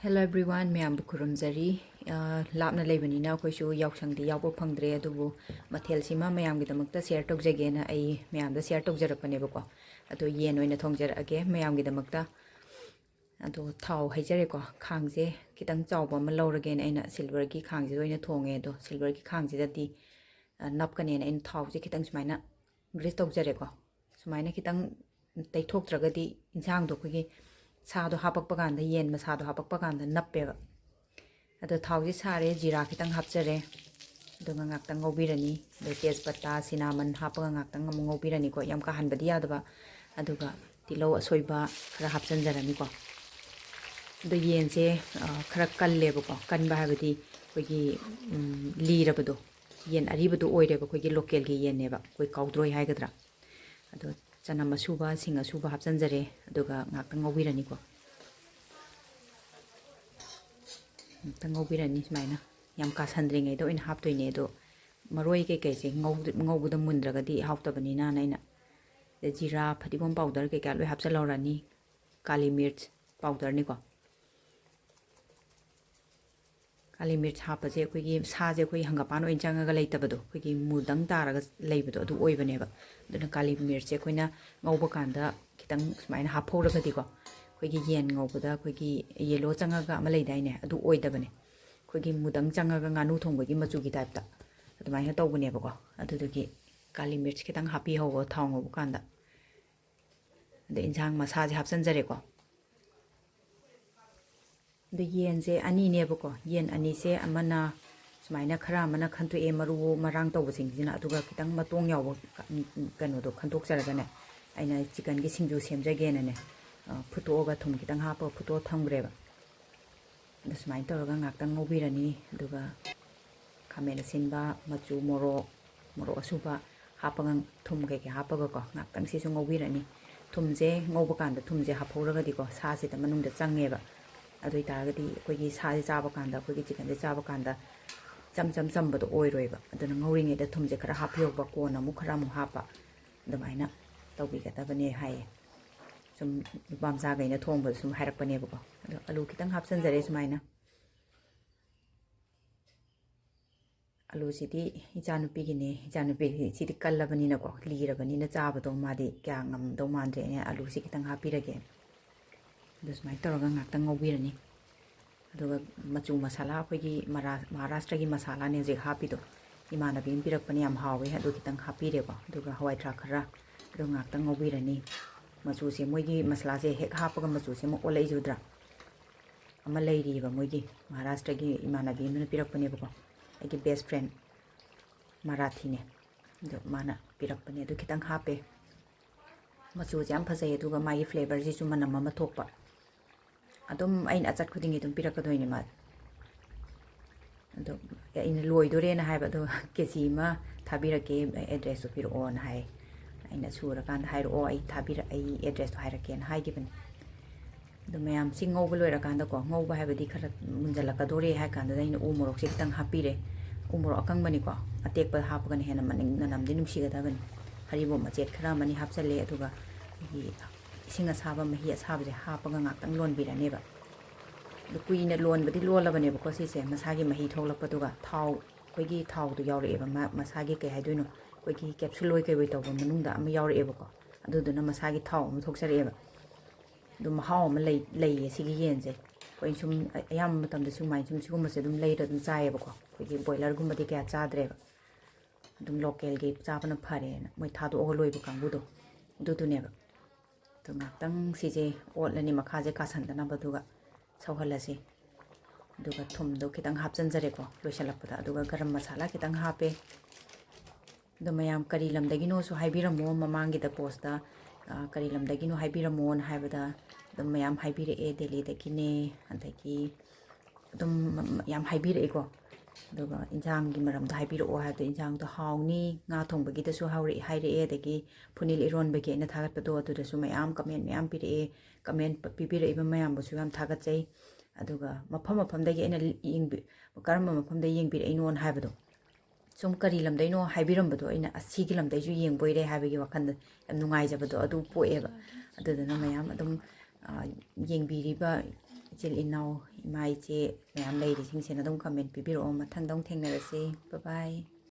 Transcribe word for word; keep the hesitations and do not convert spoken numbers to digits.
Hello everyone, ꯃꯌꯥꯝꯕꯨ ꯈꯨꯔꯨꯝꯖꯔꯤ꯫ ꯑ, ꯂꯥꯞꯅ ꯂꯩꯕꯅꯤꯅ ꯑꯩꯈꯣꯏꯁꯨ ꯌꯥꯎꯁꯪꯗꯤ ꯌꯥꯎꯕ ꯐꯪꯗ꯭ꯔꯦ, ꯑꯗꯨꯕꯨ ꯃꯊꯦꯜꯁꯤꯃ ꯃꯌꯥꯝꯒꯤꯗꯃꯛꯇ share ꯇꯧꯖꯒꯦꯅ ꯑꯩ ꯃꯌꯥꯝꯗ share ꯇꯧꯖꯔꯛꯄꯅꯦꯕꯀꯣ꯫ ꯑꯗꯣ ꯌꯦꯟ ꯑꯣꯏꯅ ꯊꯣꯡꯖꯔꯛꯑꯒꯦ ꯃꯌꯥꯝꯒꯤꯗꯃꯛꯇ꯫ ꯑꯗꯣ ꯊꯥꯎ ꯍꯩꯖꯔꯦꯀꯣ꯫ ꯈꯥꯡꯁꯦ ꯈꯤꯇꯪ ꯆꯥꯎꯕ ꯑꯃ ꯂꯧꯔꯒꯦꯅ ꯑꯩꯅ silverꯒꯤ ꯈꯥꯡꯁꯤꯗ ꯑꯣꯏꯅ ꯊꯣꯡꯉꯦ꯫ ꯑꯗꯣ silverꯒꯤ ꯈꯥꯡꯁꯤꯗꯗꯤ, ꯑ, ꯅꯞꯀꯅꯦꯅ ꯑꯩꯅ ꯊꯥꯎꯁꯦ ꯈꯤꯇꯪ ꯁꯨꯃꯥꯏꯅ grease ꯇꯧꯖꯔꯦꯀꯣ꯫ ꯁꯨꯃꯥꯏꯅ ꯈꯤꯇꯪ ꯇꯩꯊꯣꯛꯇ꯭ꯔꯒꯗꯤ ꯏꯟꯁꯥꯡꯗꯣ ꯑꯩꯈꯣꯏꯒꯤ ꯁꯥꯗꯣ ꯍꯥꯄꯛꯄ ꯀꯥꯟꯗ, ꯌꯦꯟ ꯃꯁꯥꯗꯣ ꯍꯥꯄꯛꯄ ꯀꯥꯟꯗ ꯅꯞꯄꯦꯕ꯫ ꯑꯗꯣ ꯊꯥꯎꯁꯦ ꯁꯥꯔꯦ, ꯖꯤꯔꯥ ꯈꯤꯇꯪ ꯍꯥꯞꯆꯔꯦ, ꯑꯗꯨꯒ ꯉꯥꯛꯇꯪ ꯉꯧꯕꯤꯔꯅꯤ꯫ ꯑꯗꯣ ꯇꯦꯖꯄꯇꯥ, cinnamon ꯍꯥꯞꯄꯒ ꯉꯥꯛꯇꯪ ꯑꯃꯨꯛ ꯉꯧꯕꯤꯔꯅꯤꯀꯣ꯫ ꯌꯥꯝ ꯀꯥꯍꯟꯕꯗꯤ ꯌꯥꯗꯕ, ꯑꯗꯨꯒ ꯇꯤꯜꯍꯧ ꯑꯁꯣꯏꯕ ꯈꯔ ꯍꯥꯞꯆꯤꯟꯖꯔꯅꯤꯀꯣ꯫ ꯑꯗꯣ ꯌꯦꯟꯁꯦ, ꯑ, ꯈꯔ ꯀꯜꯂꯦꯕꯀꯣ꯫ ꯀꯟꯕ ꯍꯥꯏꯕꯗꯤ ꯑꯩꯈꯣꯏꯒꯤ, ꯎꯝ, ꯂꯤꯔꯕꯗꯣ, ꯌꯦꯟ ꯑꯔꯤꯕꯗꯣ ꯑꯣꯏꯔꯦꯕ꯫ ꯑꯩꯈꯣꯏꯒꯤ localꯒꯤ ꯌꯦꯟꯅꯦꯕ, ꯑꯩꯈꯣꯏ ꯀꯥꯎꯗ꯭ꯔꯣꯏ ꯍꯥꯏꯒꯗ꯭ꯔꯥ꯫ ꯑꯗꯣ ꯆꯅꯝ ꯑꯁꯨꯕ, ꯁꯤꯡ ꯑꯁꯨꯕ ꯍꯥꯞꯆꯤꯟꯖꯔꯦ, ꯑꯗꯨꯒ ꯉꯥꯛꯇꯪ ꯉꯧꯕꯤꯔꯅꯤꯀꯣ꯫ ꯉꯥꯛꯇꯪ ꯉꯧꯕꯤꯔꯅꯤ ꯁꯨꯃꯥꯏꯅ꯫ ꯌꯥꯝ ꯀꯥꯁꯟꯗ꯭ꯔꯤꯉꯩꯗ ꯑꯣꯏꯅ ꯍꯥꯞꯇꯣꯏꯅꯦ꯫ ꯑꯗꯣ ꯃꯔꯣꯏ ꯀꯩꯀꯩꯁꯦ ꯉꯧ-, ꯉꯧꯕꯗ ꯃꯨꯟꯗ꯭ꯔꯒꯗꯤ ꯍꯥꯎꯇꯕꯅꯤꯅ ꯑꯩꯅ ꯖꯤꯔꯥ, ꯐꯗꯤꯒꯣꯝ powder ꯀꯩꯀꯥ ꯂꯣꯏ ꯍꯥꯞꯆꯤꯜꯍꯧꯔꯅꯤ꯫ ꯀꯥꯂꯤ ꯃꯤꯔꯆ powderꯅꯤꯀꯣ꯫ ꯀꯥꯂꯤ ꯃꯤꯔꯆ ꯍꯥꯞꯄꯁꯦ ꯑꯩꯈꯣꯏꯒꯤ ꯁꯥꯁꯦ ꯑꯩꯈꯣꯏ ꯍꯪꯒꯄꯥꯟ ꯑꯣꯏꯅ ꯆꯪꯉꯒ ꯂꯩꯇꯕꯗꯣ, ꯑꯩꯈꯣꯏꯒꯤ ꯃꯨꯗꯪ ꯇꯥꯔꯒ ꯂꯩꯕꯗꯣ, ꯑꯗꯨ ꯑꯣꯏꯕꯅꯦꯕ꯫ ꯑꯗꯨꯅ ꯀꯥꯂꯤ ꯃꯤꯔꯆꯁꯦ ꯑꯩꯈꯣꯏꯅ ꯉꯧꯕ ꯀꯥꯟꯗ ꯈꯤꯇꯪ ꯁꯨꯃꯥꯏꯅ ꯍꯥꯞꯍꯧꯔꯒꯗꯤꯀꯣ, ꯑꯩꯈꯣꯏꯒꯤ ꯌꯦꯟ ꯉꯧꯕꯗ ꯑꯩꯈꯣꯏꯒꯤ yellow ꯆꯪꯉꯒ ꯑꯃ ꯂꯩꯗꯥꯏꯅꯦ, ꯑꯗꯨ ꯑꯣꯏꯗꯕꯅꯦ꯫ ꯑꯩꯈꯣꯏꯒꯤ ꯃꯨꯗꯪ ꯆꯪꯉꯒ ꯉꯥꯅꯨ ꯊꯣꯡꯕꯒꯤ ꯃꯆꯨꯒꯤ typeꯇ ꯑꯗꯨꯃꯥꯏꯅ ꯇꯧꯕꯅꯦꯕꯀꯣ꯫ ꯑꯗꯨꯗꯨꯒꯤ ꯀꯥꯂꯤ ꯃꯤꯔꯆ ꯈꯤꯇꯪ ꯍꯥꯞꯄꯤꯍꯧꯕ ꯊꯥꯎ ꯉꯧꯕ ꯀꯥꯟꯗ꯫ ꯑꯗ ꯏꯟꯁꯥꯡ ꯃꯁꯥꯁꯦ ꯍꯥꯞꯆꯤꯟꯖꯔꯦꯀꯣ꯫ ꯑꯗ ꯌꯦꯟꯁꯦ ꯑꯅꯤꯅꯦꯕꯀꯣ꯫ ꯌꯦꯟ ꯑꯅꯤꯁꯦ ꯑꯃꯅ ꯁꯨꯃꯥꯏꯅ ꯈꯔ ꯑꯃꯅ ꯈꯟꯇꯣꯛꯑꯦ, ꯃꯔꯨ ꯃꯔꯥꯡ ꯇꯧꯕꯁꯤꯡꯁꯤꯅ, ꯑꯗꯨꯒ ꯈꯤꯇꯪ ꯃꯇꯣꯡ ꯌꯥꯎꯕ ꯀ-, ꯀꯩꯅꯣꯗꯣ ꯈꯟꯇꯣꯛꯆꯔꯒꯅꯦ, ꯑꯩꯅ chickenꯒꯤ ꯁꯤꯡꯖꯨ ꯁꯦꯝꯖꯒꯦꯅꯅꯦ, ꯑ, ꯐꯨꯠꯇꯣꯛꯑꯒ ꯊꯨꯝ ꯈꯤꯇꯪ ꯍꯥꯞꯄꯒ ꯐꯨꯠꯇꯣꯛꯑ ꯊꯝꯈ꯭ꯔꯦꯕ꯫ ꯑꯗ ꯁꯨꯃꯥꯏꯅ ꯇꯧꯔꯒ ꯉꯥꯛꯇꯪ ꯉꯧꯕꯤꯔꯅꯤ꯫ ꯑꯗꯨꯒ ꯈꯥꯃꯦꯟ ꯑꯁꯤꯟꯕ, ꯃꯆꯨ, ꯃꯣꯔꯣꯛ, ꯃꯣꯔꯣꯛ ꯑꯁꯨꯕ ꯍꯥꯞꯄꯒ, ꯊꯨꯝ ꯀꯩꯀꯩ ꯍꯥꯞꯄꯒꯀꯣ, ꯉꯥꯛꯇꯪ ꯁꯤꯁꯨ ꯉꯧꯕꯤꯔꯅꯤ꯫ ꯊꯨꯝꯁꯦ ꯉꯧꯕ ꯀꯥꯟꯗ ꯊꯨꯝꯁꯦ ꯍꯥꯞꯍꯧꯔꯒꯗꯤꯀꯣ, ꯁꯥꯁꯤꯗ ꯃꯅꯨꯡꯗ ꯆꯪꯉꯦꯕ꯫ ꯑꯗꯨ ꯑꯣꯏꯇꯥꯔꯒꯗꯤ ꯑꯩꯈꯣꯏꯒꯤ ꯁꯥꯁꯦ ꯆꯥꯕ ꯀꯥꯟꯗ, ꯑꯩꯈꯣꯏꯒꯤ chickenꯁꯦ ꯆꯥꯕ ꯀꯥꯟꯗ ꯏꯆꯝ ꯆꯝ ꯆꯝꯕꯗꯣ ꯑꯣꯏꯔꯣꯏꯕ꯫ ꯑꯗꯨꯅ ꯉꯧꯔꯤꯉꯩꯗ ꯊꯨꯝꯁꯦ ꯈꯔ ꯍꯥꯞꯄꯤꯍꯧꯕ, ꯀꯣꯟꯅ ꯑꯃꯨꯛ ꯈꯔ ꯑꯃꯨꯛ ꯍꯥꯞꯄ, ꯑꯗꯨꯃꯥꯏꯅ ꯇꯧꯕꯤꯒꯗꯕꯅꯦ ꯍꯥꯏꯌꯦ꯫ ꯁꯨꯝ ꯅꯨꯄꯥ ꯃꯆꯥꯈꯩꯅ ꯊꯣꯡꯕꯗ ꯁꯨꯝ ꯍꯥꯏꯔꯛꯄꯅꯦꯕꯀꯣ꯫ ꯑꯗꯣ ꯑꯂꯨ ꯈꯤꯇꯪ ꯍꯥꯞꯆꯤꯟꯖꯔꯦ ꯁꯨꯃꯥꯏꯅ꯫ ꯑꯂꯨꯁꯤꯗꯤ ꯏꯆꯥꯅꯨꯄꯤꯒꯤꯅꯦ꯫ ꯏꯆꯥꯅꯨꯄꯤꯒꯤ ꯁꯤꯗꯤ ꯀꯜꯂꯕꯅꯤꯅꯀꯣ, ꯂꯤꯔꯕꯅꯤꯅ ꯆꯥꯕꯗꯣ ꯃꯥꯗꯤ ꯀꯌꯥ ꯉꯝꯗꯧ ꯃꯥꯟꯗ꯭ꯔꯦꯅꯦ꯫ ꯑꯂꯨꯁꯤ ꯈꯤꯇꯪ ꯍꯥꯞꯄꯤꯔꯒꯦ꯫ ꯑꯗꯨ ꯁꯨꯃꯥꯏꯅ ꯇꯧꯔꯒ ꯉꯥꯛꯇꯪ ꯉꯧꯕꯤꯔꯅꯤ꯫ ꯑꯗꯨꯒ ꯃꯆꯨ ꯃꯁꯥꯂꯥ, ꯑꯩꯈꯣꯏꯒꯤ ꯃꯔꯥ-, ꯃꯍꯥꯔꯥꯁꯇ꯭ꯔꯒꯤ ꯃꯁꯥꯂꯥꯅꯦ ꯍꯧꯖꯤꯛ ꯍꯥꯞꯄꯤꯗꯣ꯫ ꯏꯃꯥꯟꯅꯕꯤ ꯑꯃ ꯄꯤꯔꯛꯄꯅꯦ, ꯌꯥꯝ ꯍꯥꯎꯋꯦ꯫ ꯑꯗꯨ ꯈꯤꯇꯪ ꯍꯥꯞꯄꯤꯔꯦꯀꯣ꯫ ꯑꯗꯨꯒ ꯍꯋꯥꯏ ꯊ꯭ꯔꯥꯛ ꯈꯔ, ꯑꯗꯨ ꯉꯥꯛꯇꯪ ꯉꯧꯕꯤꯔꯅꯤ꯫ ꯃꯆꯨꯁꯦ ꯃꯣꯏꯒꯤ ꯃꯁꯥꯂꯥꯁꯦ ꯍꯦꯛ ꯍꯥꯞꯄꯒ ꯃꯆꯨꯁꯦ ꯑꯃ ꯑꯣꯜꯂꯛꯏꯁꯦ ꯎꯗ꯭ꯔꯥ? ꯑꯃ ꯂꯩꯔꯤꯕ ꯃꯣꯏꯒꯤ ꯃꯍꯥꯔꯥꯁꯇ꯭ꯔꯒꯤ ꯏꯃꯥꯟꯅꯕꯤ ꯑꯃꯅ ꯄꯤꯔꯛꯄꯅꯦꯕꯀꯣ, ꯑꯩꯒꯤ best friend ꯃꯔꯥꯊꯤꯅꯦ꯫ ꯑꯗꯣ ꯃꯥꯅ ꯄꯤꯔꯛꯄꯅꯦ꯫ ꯑꯗꯨ ꯈꯤꯇꯪ ꯍꯥꯞꯄꯦ꯫ ꯃꯆꯨꯁꯦ ꯌꯥꯝ ꯐꯖꯩ, ꯑꯗꯨꯒ ꯃꯥꯒꯤ flavourꯁꯤꯁꯨ ꯃꯅꯝ ꯑꯃ ꯊꯣꯛꯄ꯫ ꯑꯗꯨꯝ ꯑꯩꯅ ꯑꯆꯠ ꯈꯨꯗꯤꯡꯒꯤ ꯑꯗꯨꯝ ꯄꯤꯔꯛꯀꯗꯣꯏꯅꯦ ꯃꯥꯗꯤ꯫ ꯑꯗꯣ ꯑꯩꯅ ꯂꯣꯏꯗꯣꯔꯦꯅ ꯍꯥꯏꯕ, ꯑꯗꯣ "ꯀꯦ ꯖꯤ ꯑꯃ ꯊꯥꯕꯤꯔꯛꯀꯦ, addressꯇꯣ ꯄꯤꯔꯛꯑꯣꯅ" ꯍꯥꯏ꯫ ꯑꯩꯅ "ꯁꯨꯔꯀꯥꯟꯗ ꯍꯥꯏꯔꯛꯑꯣ, ꯑꯩ ꯊꯥꯕꯤꯔꯛ-, ꯑꯩ addressꯇꯣ ꯍꯥꯏꯔꯛꯀꯦꯅ" ꯍꯥꯏꯈꯤꯕꯅꯤ꯫ ꯑꯗꯣ ꯃꯌꯥꯝ ꯁꯤ ꯉꯧꯕ ꯂꯣꯏꯔꯀꯥꯟꯗꯀꯣ, ꯉꯧꯕ ꯍꯥꯏꯕꯗꯤ ꯈꯔ ꯃꯨꯟꯖꯜꯂꯛꯀꯗꯣꯔꯦ ꯍꯥꯏ ꯀꯥꯟꯗꯨꯗ ꯑꯩꯅ ꯎ ꯃꯣꯔꯣꯛꯁꯦ ꯈꯤꯇꯪ ꯍꯥꯞꯄꯤꯔꯦ꯫ ꯎ ꯃꯣꯔꯣꯛ ꯑꯀꯪꯕꯅꯤꯀꯣ, ꯑꯇꯦꯛꯄ ꯍꯥꯞꯄꯒꯅ ꯍꯦꯟꯅ ꯃꯅꯤꯡ ꯃꯅꯝꯗꯤ ꯅꯨꯡꯁꯤꯒꯗꯕꯅꯤ꯫ ꯍꯔꯤꯕꯣꯞ ꯃꯆꯦꯠ ꯈꯔ ꯑꯃꯅꯤ ꯍꯥꯞꯆꯜꯂꯦ, ꯑꯗꯨꯒ ꯑꯩꯈꯣꯏꯒꯤ ꯏꯁꯤꯡ ꯑꯁꯥꯕ, ꯃꯍꯤ ꯑꯁꯥꯕꯁꯦ ꯍꯥꯞꯄꯒ ꯉꯥꯛꯇꯪ ꯂꯣꯟꯕꯤꯔꯅꯦꯕ꯫ ꯑꯗꯨ ꯀꯨꯏꯅ ꯂꯣꯟꯕꯗꯤ ꯂꯣꯜꯂꯕꯅꯦꯕꯀꯣ ꯁꯤꯁꯦ, ꯃꯁꯥꯒꯤ ꯃꯍꯤ ꯊꯣꯛꯂꯛꯄꯗꯨꯒ ꯊꯥꯎ, ꯑꯩꯈꯣꯏꯒꯤ ꯊꯥꯎꯗꯣ ꯌꯥꯎꯔꯛꯑꯦꯕ, ꯃꯥ-, ꯃꯁꯥꯒꯤ ꯀꯩ ꯍꯥꯏꯗꯣꯏꯅꯣ, ꯑꯩꯈꯣꯏꯒꯤ capsule ꯑꯣꯏ ꯀꯩ ꯑꯣꯏ ꯇꯧꯕ ꯃꯅꯨꯡꯗ ꯑꯃ ꯌꯥꯎꯔꯛꯑꯦꯕꯀꯣ꯫ ꯑꯗꯨꯗꯨꯅ ꯃꯁꯥꯒꯤ ꯊꯥꯎ ꯑꯃ ꯊꯣꯛꯆꯔꯛꯑꯦꯕ꯫ ꯑꯗꯨꯝ ꯃꯍꯥꯎ ꯑꯃ ꯂꯩ-, ꯂꯩꯌꯦ ꯁꯤꯒꯤ ꯌꯦꯟꯁꯦ꯫ ꯑꯩꯈꯣꯏ ꯁꯨꯝ ꯑ-, ꯑꯌꯥꯝꯕ ꯃꯇꯝꯗ ꯁꯨꯃꯥꯏꯅ ꯁꯨꯝ ꯁꯤꯒꯨꯝꯕꯁꯦ ꯑꯗꯨꯝ ꯂꯩꯔ ꯑꯗꯨꯝ ꯆꯥꯏꯌꯦꯕꯀꯣ꯫ ꯑꯩꯈꯣꯏꯒꯤ ꯕꯣꯏꯂꯔꯒꯨꯝꯕꯗꯤ ꯀꯌꯥ ꯆꯥꯗ꯭ꯔꯦꯕ꯫ ꯑꯗꯨꯝ localꯒꯤ ꯆꯥꯕꯅ ꯐꯔꯦꯅ ꯃꯣꯏ ꯊꯥꯗꯣꯛꯑꯒ ꯂꯣꯏꯕ ꯀꯥꯡꯕꯨꯗꯣ ꯑꯗꯨꯗꯨꯅꯦꯕ꯫ ꯑꯗꯨ ꯉꯥꯛꯇꯪ ꯁꯤꯁꯦ ꯑꯣꯠꯂꯅꯤ, ꯃꯈꯥꯁꯦ ꯀꯥꯁꯟꯗꯅꯕ, ꯑꯗꯨꯒ ꯁꯧꯍꯜꯂꯁꯤ꯫ ꯑꯗꯨꯒ ꯊꯨꯝꯗꯣ ꯈꯤꯇꯪ ꯍꯥꯞꯆꯟꯖꯔꯦꯀꯣ ꯂꯣꯏꯁꯤꯜꯂꯛꯄꯗ꯫ ꯑꯗꯨꯒ ꯒꯔꯝ ꯃꯁꯥꯂꯥ ꯈꯤꯇꯪ ꯍꯥꯞꯄꯦ꯫ ꯑꯗꯣ ꯃꯌꯥꯝ ꯀꯔꯤ ꯂꯝꯗꯒꯤꯅꯣꯁꯨ ꯍꯥꯏꯕꯤꯔꯝꯃꯣ, ꯃꯃꯥꯡꯒꯤꯗ postꯇ, ꯑ, ꯀꯔꯤ ꯂꯝꯗꯒꯤꯅꯣ ꯍꯥꯏꯕꯤꯔꯝꯃꯣꯅ ꯍꯥꯏꯕꯗ ꯑꯗꯨꯝ ꯃꯌꯥꯝ ꯍꯥꯏꯕꯤꯔꯛꯑꯦ, ꯗꯦꯜꯂꯤꯗꯒꯤꯅꯦ, ꯑꯗꯒꯤ ꯑꯗꯨꯝ ꯌꯥꯝ ꯍꯥꯏꯕꯤꯔꯛꯑꯦꯀꯣ꯫ ꯑꯗꯨꯒ ꯏꯟꯖꯥꯡꯒꯤ ꯃꯔꯝꯗ ꯍꯥꯏꯕꯤꯔꯛꯑꯣ ꯍꯥꯏꯕꯗꯣ, ꯏꯟꯖꯥꯡꯗꯣ ꯍꯥꯎꯅꯤ, ꯉꯥ ꯊꯣꯡꯕꯒꯤꯗꯁꯨ ꯍꯥꯎꯔꯛꯑꯦ, ꯍꯥꯏꯔꯛꯑꯦ, ꯑꯗꯒꯤ ꯐꯨꯅꯤꯜ ꯏꯔꯣꯟꯕꯒꯤ ꯑꯩꯅ ꯊꯥꯒꯠꯄꯗꯣ ꯑꯗꯨꯗꯁꯨ ꯃꯌꯥꯝ comment ꯃꯌꯥꯝ ꯄꯤꯔꯛꯑꯦ꯫ Comment ꯄꯤꯕꯤꯔꯛꯏꯕ ꯃꯌꯥꯝꯕꯨꯁꯨ ꯌꯥꯝ ꯊꯥꯒꯠꯆꯩ꯫ ꯑꯗꯨꯒ ꯃꯐꯝ ꯃꯐꯝꯗꯒꯤ ꯑꯩꯅ ꯌꯦꯡꯕꯤ-, ꯀꯔꯝꯕ ꯃꯐꯝꯗ ꯌꯦꯡꯕꯤꯔꯛꯏꯅꯣꯅ ꯍꯥꯏꯕꯗꯣ, ꯁꯨꯝ ꯀꯔꯤ ꯂꯝꯗꯩꯅꯣ ꯍꯥꯏꯕꯤꯔꯝꯕꯗꯣ, ꯑꯩꯅ ꯑꯁꯤꯒꯤ ꯂꯝꯗꯩꯁꯨ ꯌꯦꯡꯕꯣꯏꯔꯦ ꯍꯥꯏꯕꯒꯤ ꯋꯥꯈꯜꯗ ꯌꯥꯝ ꯅꯨꯡꯉꯥꯏꯖꯕꯗꯣ ꯑꯗꯨ ꯄꯣꯛꯑꯦꯕ꯫ ꯑꯗꯨꯗꯨꯅ ꯃꯌꯥꯝ ꯑꯗꯨꯝ, ꯑ, ꯌꯦꯡꯕꯤꯔꯤꯕ ꯏꯆꯤꯜ ꯏꯅꯥꯎ, ꯏꯃꯥ ꯏꯆꯦ ꯃꯌꯥꯝ ꯂꯩꯔꯤꯁꯤꯡꯁꯤꯅ ꯑꯗꯨꯝ comment ꯄꯤꯕꯤꯔꯛꯑꯣ꯫ ꯃꯊꯪꯗ ꯑꯃꯨꯛ ꯊꯦꯡꯅꯔꯁꯤ꯫ Bye bye꯫